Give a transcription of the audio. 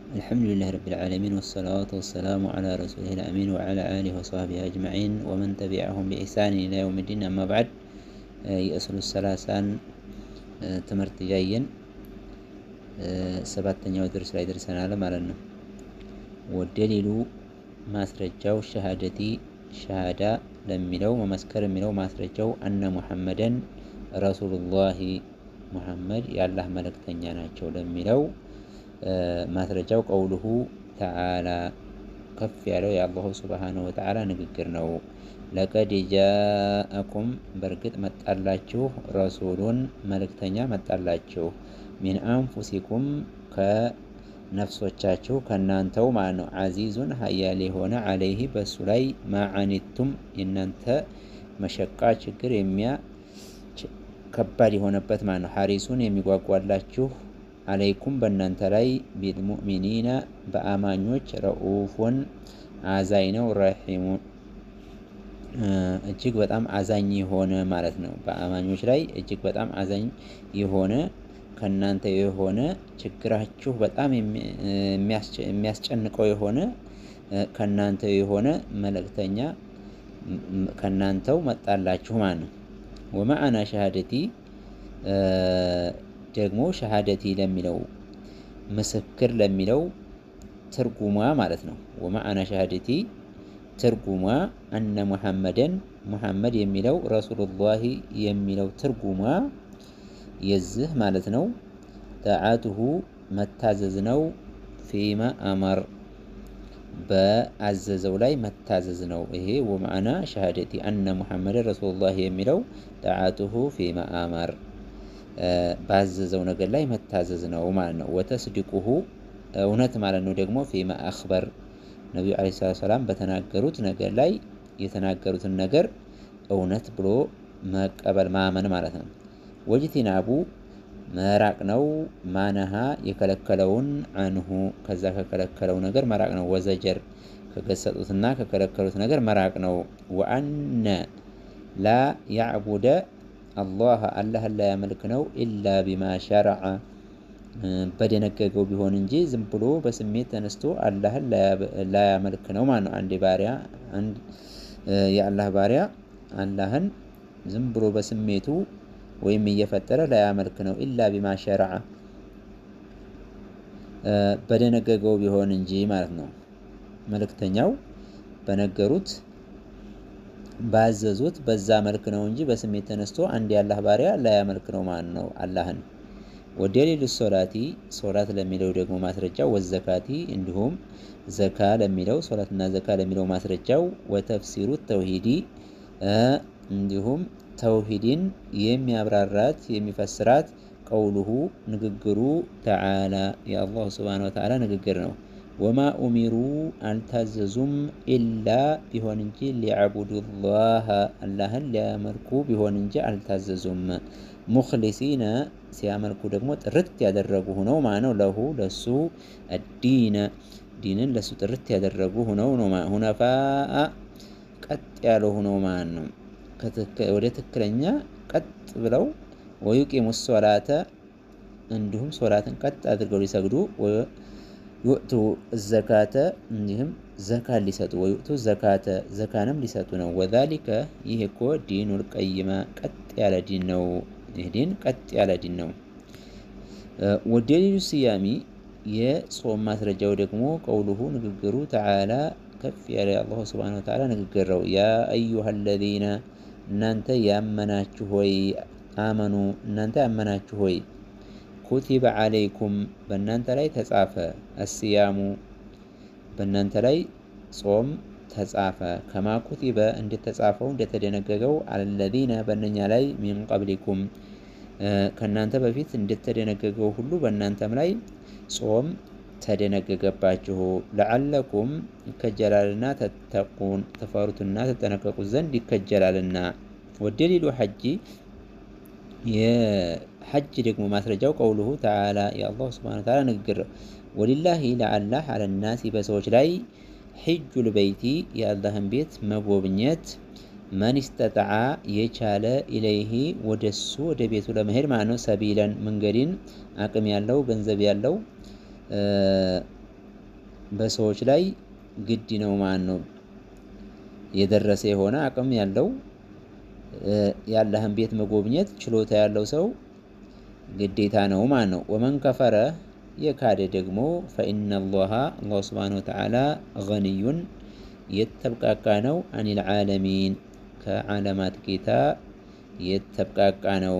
الحمد لله رب العالمين، والصلاة والسلام على رسوله الأمين وعلى آله وصحبه أجمعين ومن تبعهم بإحسان إلى يوم الدين። أما بعد፣ የኡሱል ሰላሳን ትምህርት እያየን ሰባተኛው ድርስ ላይ ደርሰናል ማለት ነው። ودليل ማስረጃው شهادة ሸሃዳ ለሚለው፣ መመስከር የሚለው ማስረጃው أن محمدا رسول الله፣ ሙሐመድ የአላህ መልእክተኛ ናቸው ለሚለው ማስረጃው قوله تعالى፣ ከፍ ያለው የአላሁ سبحانه وتعالى ንግግር ነው። لقد جاءكم፣ በእርግጥ መጣላችሁ፣ رسول መልእክተኛ መጣላችሁ፣ من أنفسكم ከነፍሶቻችሁ ከእናንተው ማለት ነው። عزيز ሀያል የሆነ፣ عليه በሱ ላይ፣ ما عنتم የእናንተ مشقة ችግር የሚያ ከባድ የሆነበት ማለት ነው። حريص የሚጓጓላችሁ፣ عليكم በእናንተ ላይ፣ بالمؤمنين በአማኞች፣ رءوف አዛኝ ነው፣ رحيم እጅግ በጣም አዛኝ የሆነ ማለት ነው። በአማኞች ላይ እጅግ በጣም አዛኝ የሆነ፣ ከእናንተ የሆነ፣ ችግራችሁ በጣም የሚያስጨንቀው የሆነ፣ ከእናንተ የሆነ መልእክተኛ ከእናንተው መጣላችሁ ማለት ነው። ومعنى شهادة ደግሞ شهادة ለሚለው፣ ምስክር ለሚለው ትርጉሟ ማለት ነው። ومعنى شهادة ትርጉሟ أن محمدا ሙሐመድ የሚለው رسول الله የሚለው ትርጉሟ የዚህ ማለት ነው። طاعته መታዘዝ ነው። فيما أمر በአዘዘው ላይ መታዘዝ ነው። ይሄ ومعنى شهادة أن محمدا رسول الله የሚለው طاعته فيما أمر ባዘዘው ነገር ላይ መታዘዝ ነው ማለት ነው። وتصديقه እውነት ማለት ነው። ደግሞ فيما أخبر ነቢዩ عليه الصلاة والسلام በተናገሩት ነገር ላይ የተናገሩትን ነገር እውነት ብሎ መቀበል፣ ማመን ማለት ነው። واجتناب መራቅ ነው። ما نهى የከለከለውን፣ عنه ከዛ ከከለከለው ነገር መራቅ ነው። وزجر ከገሰጡትና ከከለከሉት ነገር መራቅ ነው። وأن لا يعبد الله አላህን ላያመልክ ነው፣ إلا بما شرع በደነገገው ቢሆን እንጂ ዝም ብሎ በስሜት ተነስቶ አላህን ላያመልክ ነው ማለት ነው። አንድ ባሪያ፣ አንድ የአላህ ባሪያ አላህን ዝም ብሎ በስሜቱ ወይም እየፈጠረ ላያመልክ ነው። إلا بما شرع በደነገገው ቢሆን እንጂ ማለት ነው። መልእክተኛው በነገሩት፣ ባዘዙት በዛ መልክ ነው እንጂ በስሜት ተነስቶ አንድ የአላህ ባሪያ ላያመልክ ነው ማለት ነው አላህን። ودليل الصلاة ሶላት ለሚለው ደግሞ ማስረጃው፣ والزكاة እንዲሁም ዘካ ለሚለው፣ ሶላትና ዘካ ለሚለው ማስረጃው፣ وتفسير التوحيد እንዲሁም ተውሂድን የሚያብራራት የሚፈስራት፣ قوله ንግግሩ تعالى የአላሁ سبحانه وتعالى ንግግር ነው። وما أمروا አልታዘዙም፣ إلا ቢሆን እንጂ፣ ليعبدوا الله አላህን ሊያመልኩ ቢሆን እንጂ አልታዘዙም። مخلصين ሲያመልኩ ደግሞ ጥርት ያደረጉ ሁነው ማለት ነው። له ለሱ፣ الدين ዲንን ለሱ ጥርት ያደረጉ ሁነው ነው። حنفاء ቀጥ ያሉ ሁነው ማለት ነው። ወደ ትክክለኛ ቀጥ ብለው፣ ويقيموا الصلاة እንዲሁም ሶላትን ቀጥ አድርገው ሊሰግዱ፣ ويؤتوا الزكاة እንዲሁም ዘካን ሊሰጡ፣ ويؤتوا الزكاة ዘካንም ሊሰጡ ነው። وذلك ይህ እኮ دين القيمة ቀጥ ያለ ዲን ነው። ይህ ዲን ቀጥ ያለ ዲን ነው። ودليل الصيام የጾም ማስረጃው ደግሞ قوله ንግግሩ تعالى ከፍ ያለ አላሁ سبحانه وتعالى ንግግር ነው። يا أيها الذين እናንተ ያመናችሁ ሆይ፣ آمنوا እናንተ ያመናችሁ ሆይ፣ كتب عليكم በእናንተ ላይ ተጻፈ፣ الصيام በእናንተ ላይ ጾም ተጻፈ፣ كما كتب እንደተጻፈው፣ እንደተደነገገው፣ على الذين በእነኛ ላይ፣ من قبلكم ከእናንተ በፊት እንደተደነገገው ሁሉ በእናንተም ላይ ጾም ተደነገገባችሁ፣ لعلكم ይከጀላልና፣ تتقون ትፈሩትና ትጠነቀቁት ዘንድ ይከጀላልና። ودليل الحج የሐጅ ደግሞ ማስረጃው قوله تعالى የአላሁ سبحانه وتعالى ንግግር ነው። ولله ለአላህ፣ على الناس በሰዎች ላይ፣ حج البيت የአላህን ቤት መጎብኘት፣ من استطاع የቻለ፣ إليه ወደሱ ወደ ቤቱ ለመሄድ ማለት ነው። سبيلا መንገድን፣ አቅም ያለው፣ ገንዘብ ያለው። በሰዎች ላይ ግድ ነው ማለት ነው። የደረሰ የሆነ አቅም ያለው የአላህን ቤት መጎብኘት ችሎታ ያለው ሰው ግዴታ ነው ማለት ነው። ወመን ከፈረ የካደ ደግሞ ፈኢነ አላህ አላህ ሱብሓነሁ ወተዓላ ገኒዩን የተብቃቃ ነው፣ አኒል ዓለሚን ከዓለማት ጌታ የተብቃቃ ነው።